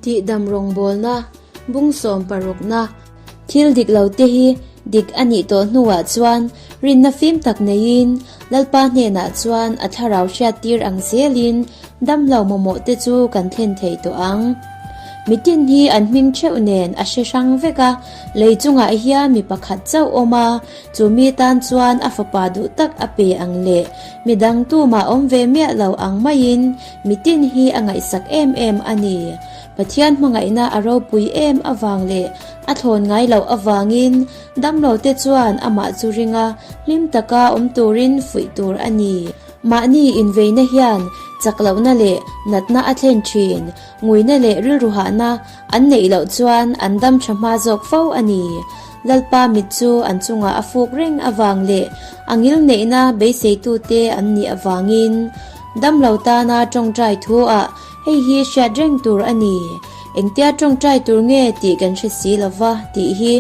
Tihdam rawngbawlna, bung sawm parukna, thil dik lo te hi dik a nih tawh hnuah chuan rinna fim tak neiin Lalpa hnenah chuan a thlarau hriattir ang zelin damlo mamawh te chu kan thlen thei tawh ang. Mitin hi an hming theuh nen a hre hrang vek a, lei chungah hian mi pakhat chauh awm a, chu mi tan chuan a fapa duh tak a pe ang leh midang tumah awm ve miah lo ang maiin mitin hi a ngaihsak em em a ni. Pathian hmangaihna a ropui em avang leh a thlawn ngai loh avangin damlo te chuan amah chu ringa hlim taka awm turin fuih tur a ni. Mahni inveina hian chak lohna leh natna a thlen thin. Nguina leh rilru hahna an neih loh chuan an dam tha hma zawk fo a ni. Lalpa mit chu an chungah a fuk reng avang leh a ngil neihna beiseitute an nih avangin damlo tana tawngtai thu ah hei hi hriat reng tur a ni. Engtia tawngtai tur nge tih kan hre si lova tih hi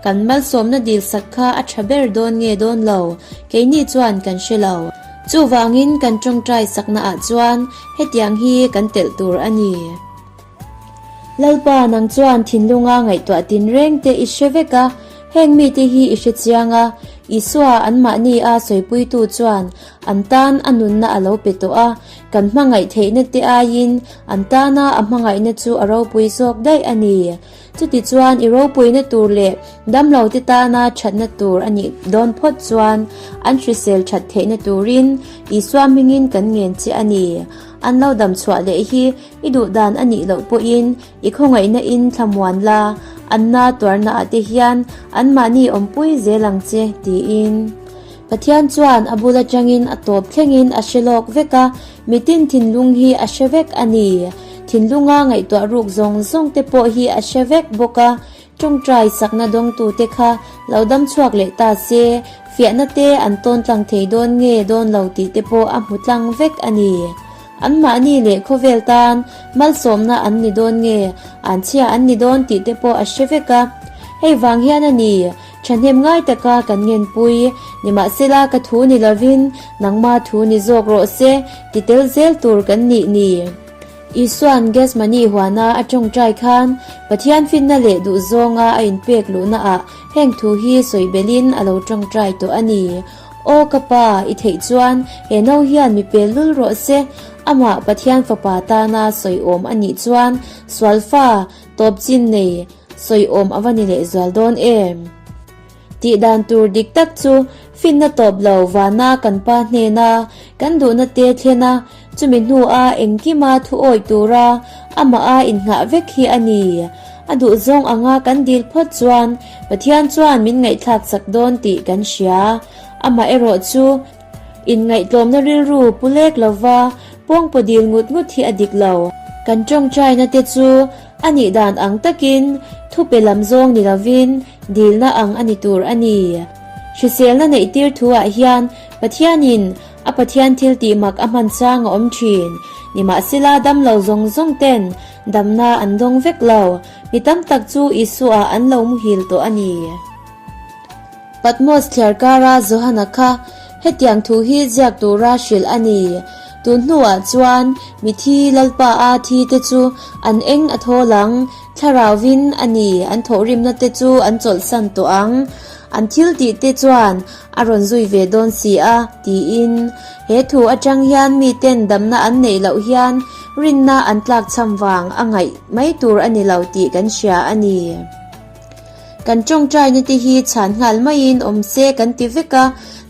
kan malsawmna dilsak kha a tha ber dawn nge dawn lo keini chuan kan hre lo. Chuvangin kan tawngtai sakna ah chuan hetiang hi kan telh tur a ni. Lalpa nang chuan thinlunga ngaihtuah tinreng te i hre vek a, heng mite hi i hre chiang a, Isua anmahni a sawipuitu chuan an tan a nunna a lo pe tawh a, kan hmangaih theihna te aiin an tana a hmangaihna chu a ropui zawk daih a ni. Chutichuan i ropuina tur leh damlote tana thatna tur a nih dawn phawt chuan an hrisel that theihna turin Isua hmingin kan ngen che a ni. An lo dam chhuah leh hi i duh dan a nih loh pawhin i khawngaihna in thlamuan la, an na tuarna ah te hian anmahni awmpui zel ang che, tiin. Pathian chuan a bul atangin a tawp thlengin a hre lawk vek a, mitin thinlung hi a hre vek a ni. Thinlunga ngaihtuah ruk zawng zawng te pawh hi a hre vek bawk a, tawngtai sakna dawngtute kha lo dam chhuak leh ta se, fiahna te an tawn tlang thei dawn nge dawn lo tih te pawh a hmu tlang vek a ni. Anmahni leh khawvel tan malsawmna an ni dawn nge an chhia an ni dawn tih te pawh a hre vek a, hei vang hian a ni. Thahnem ngai taka kan ngenpui, nimahsela ka thu ni lovin nangma thu ni zawk rawh se ti tel zel tur kan nih ni. Isua'n Gethsemane huana a tawngtai khan Pathian finna leh duhzawnga a inpek luhnaah heng thu hi sawi belin a lo tawngtai tawh a ni. Aw ka Pa, i theih chuan he no hian mi pel lul rawh se, amah Pathian Fapa tana sawiawm a nih chuan sualfa tawpchin nei Sawiawm a va ni leh zual dawn em? Tih dan tur dik tak chu finna tawp lo vana kan pa hnena kan duhna te thlen a, chumi hnua engkima thu awih tura amah a innghah vek hi a ni. A duhzawng anga kan dil phawt chuan Pathian chuan min ngaihthlak chak dawn tih kan hria. Amaherawh chu Inngaihtlawmna rilru pu lek lova pawngpaw dil ngut ngut hi a dik lo. Kan tawngtaina te chu a nih dan ang takin thupe lam zawng ni lovin dilna ang a ni tur a ni. Hriselna neih tir thuah hian Pathianin a Pathian thil tih mak a hman chang a awm thin. Nimahsela damlo zawng zawng ten damna an dawng vek lo. Mi tam tak chu Isua an lo muhil tawh a ni. Patmos thliarkara Johana kha hetiang thu hi ziak tura hrilh a ni. Tun hnuah chuan mithi Lalpa a thi te chu an eng a thawl ang, thlarauvin a ni an thawhrimna te chu an chawlhsan tawh ang, an thil tih te chuan a rawn zui ve dawn si a, tiin. He thu atang hian miten damna an neih loh hian rinna an tlakchham vang a ngaih mai tur a ni lo tih kan hria a ni. Kan tawngtaina te hi chhan nghal maiin awm se kan ti vek a,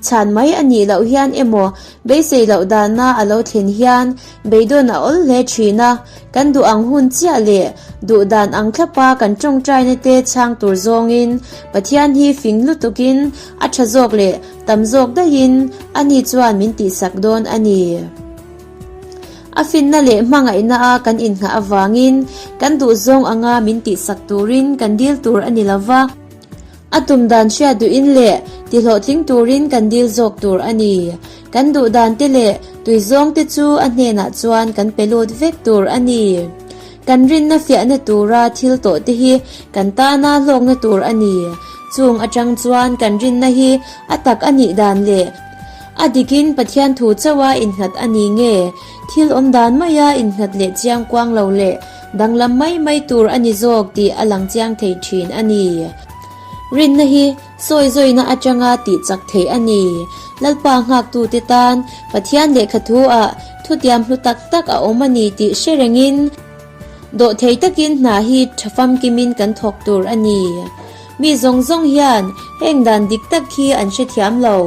chhan mai a nih loh hian emaw beisei loh dana a lo thlen hian beidawn a awl hle thin a, kan duh ang hun chiah leh duh dan ang thlapa kan tawngtaina te chhang tur zawngin Pathian hi fing lutukin a tha zawk leh tam zawk daihin ani chuan min tihsak dawn a ni. A finna leh hmangaihna a kan inngah avangin kan duhzawng anga min tihsak turin kan dil tur a ni lova, a tum dan hriat duhin leh tihlawhtling turin kan dil zawk tur a ni. Kan duh dan te leh tuizawng te chu a hnenah chuan kan pe lut vek tur a ni. Kan rinna fiahna tura thil tawh te hi kan tana hlawkna tur a ni. Chung atang chuan kan rinna hi a tak a nih dan leh. A dikin Pathian thu chauha innghat a ni nge, thil awm dan maia innghat leh chiang kuang lo leh danglam mai mai tur a ni zawk tih a lang chiang thei thin a ni. Rinna hi sawi zawina atanga tih chak theih a ni. Lalpa nghaktute tan Pathian lehkha thu ah thutiam hlu tak tak a awm a ni tih hre rengin dawhthei takin hna hi tha famkimin kan thawk tur a ni. Mi zawng zawng hian heng dan dik tak hi an hrethiam lo.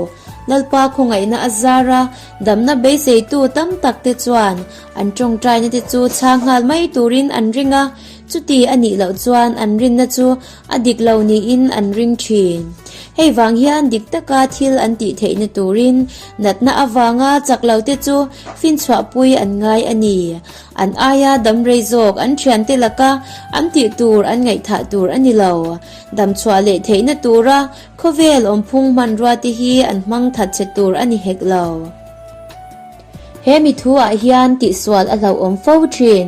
Lalpa khawngaihna a zar a, damna beiseitu tam tak te chuan an tawngtaina te chu chhang nghal mai turin an ring a, chuti a nih loh chuan an rinna chu a dik lo niin an ring thin. Hei vang hian dik taka thil an tih theihna turin natna avanga chak lo te chu finchhuahpui an ngai a ni. An aia dam rei zawk an thiante laka an tih tur an ngaihthah tur a ni lo. Damchhuah leh theihna tura khawvel awmphung hmanrua te hi an hmang that che tur a ni hek lo. He mi thu ah hian tihsual a hlauhawm fo thin.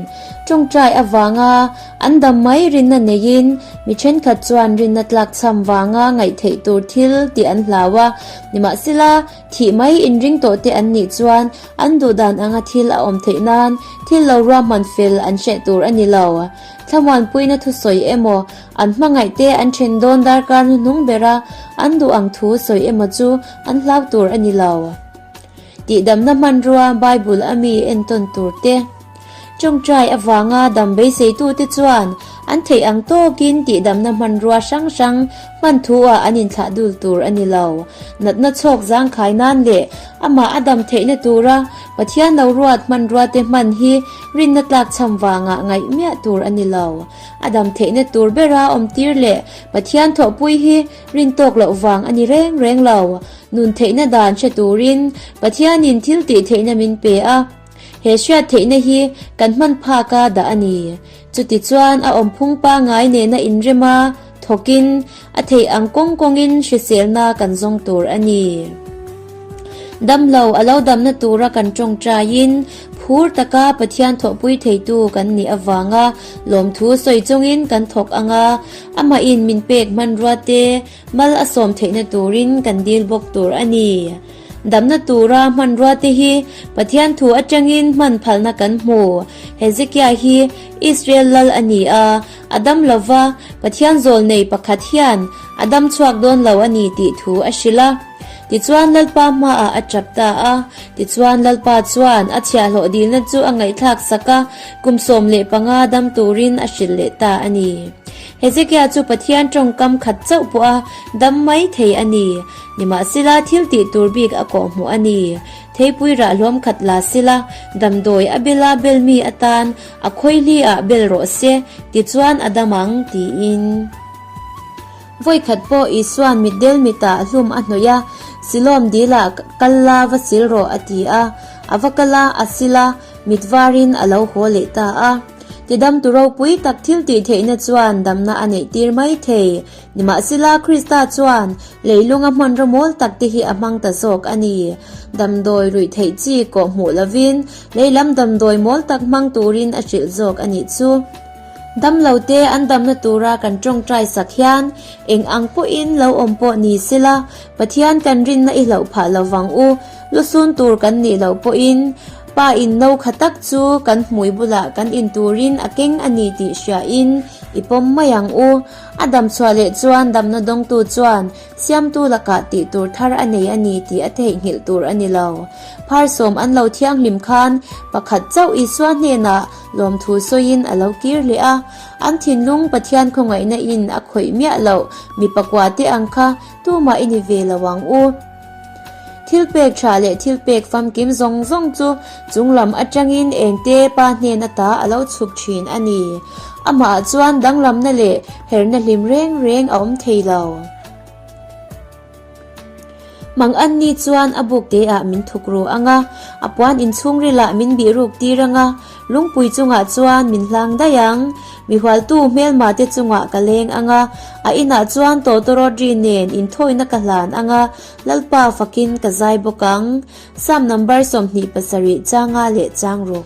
Tawngtai avanga an dam mai rinna neiin mi thenkhat chuan rinna tlakchham vanga ngaihtheih tur thil tih an hlau a, nimahsela thih mai inring tawh te an nih chuan an duhdan anga thil a awm theih nan thil lo ruahman fel an hreh tur a ni lo. Thlamuanpuina thusawi emaw an hmangaih te an then dawn darkar hnuhnung bera an duh ang thu sawi emaw chu an hlau tur a ni lo. Tihdamna hmanrua Bible a mi entawn tur te. Tawngtai avanga dam beiseitute chuan an theih ang tawkin tihdamna hmanrua hrang hrang hman thu ah an inthlah dul tur a ni lo. Natna chhawk zangkhai nan leh amah a dam theihna tura Pathian lo ruat hmanrua te hman hi rinna tlakchham vangah ngaih miah tur a ni lo. A dam theihna tur bera awmtir leh Pathian thawhpui hi Rin tawk loh vang a ni reng reng lo. Nun theihna dan hre turin Pathianin thil tih theihna min pe a, he hriat theihna hi kan hman phaka dah a ni. Chutichuan a awmphung pangai nena inrema thawkin a theih ang kawng kawngin hriselna kan zawng tur a ni. Damlo a lo damna tura kan tawngtaiin phur taka Pathian thawhpui theitu kan nih avanga lawmthu sawi chungin kan thawk ang a, Amahin min pek hmanrua te mal a sawm theihna turin kan dil bawk tur a ni. Damna tura hmanrua te hi Pathian thu atangin hman phalna kan hmu. Hezekiah hi Israel lal a ni a, a dam lova, Pathian zawl nei pakhat hian a dam chhuak dawn lo a ni tih thu a hrilh a. Tichuan Lalpa hmaah a tap ta a. Tichuan Lalpa chuan a chhiahhlawh dilna chu a ngaihthlak sak a, kum 15 dam turin a hrilh leh ta a ni. Hezekiah chu Pathian tawngkam khat chauh pawh a dam mai thei a ni. Nimahsela thil tih tur bik a kawhhmuh a ni. Theipui rah hlawm khat la sila, damdawi a bela bel mi atan a khawihli ah bel rawh se, tichuan a dam ang, tiin. Vawikhat pawh Isua'n mitdel mitah hlum a hnawih a, Siloam dilah kal la va sil rawh a ti a. A va kal a, a sil a, mit varin a lo haw leh ta a. Tidamtu ropui tak thil tih theihna chuan damna a neih tir mai thei. Nimahsela Krista chuan leilunga hmanraw mawl tak te hi a hmang ta zawk a ni. Damdawi ruih theih chi kawh hmuh lovin leilam damdawi mawl tak hmang turin a hrilh zawk a nih chu. Damlo te an damna tura kan tawngtai sak hian eng ang pawhin lo awm pawh ni sela, Pathian kan rinna i hlauh phah lo vang u, lusun tur kan nih loh pawhin Pa in no kha tak chu kan hmui bulah kan in turin a keng a ni tih hriain i pawm mai ang u. A damchhuah leh chuan damna dawngtu chuan Siamtu lakah tih tur thar a nei a ni tih a theihnghilh tur a ni lo. Phar sawm an lo thianghlim khan pakhat chauh Isua hnenah lawmthu sawiin a lo kir leh a. An thinlung Pathian khawngaihna in a khawih miah loh mi pakua te ang kha tumah i ni ve lo ang u. Thil pek tha leh thil pek famkim zawng zawng chu chunglam atangin engte pa hnen ata a lo chhuk thin a ni. Amah chuan danglamna leh herna hlim reng reng a awm thei lo. Mang an ni chuan a buk te ah min thuk ru ang a, a puan inchhungril ah min bih ruk tir ang a, lungpui chungah chuan min hlang daih ang. Mi hualtu hmelma te chungah ka leng ang a, a inah chuan tawtawrawt ri nen inthawina ka hlan ang a, Lalpa fakin ka zai bawk ang. Psalm number 27 changa leh chang ruk.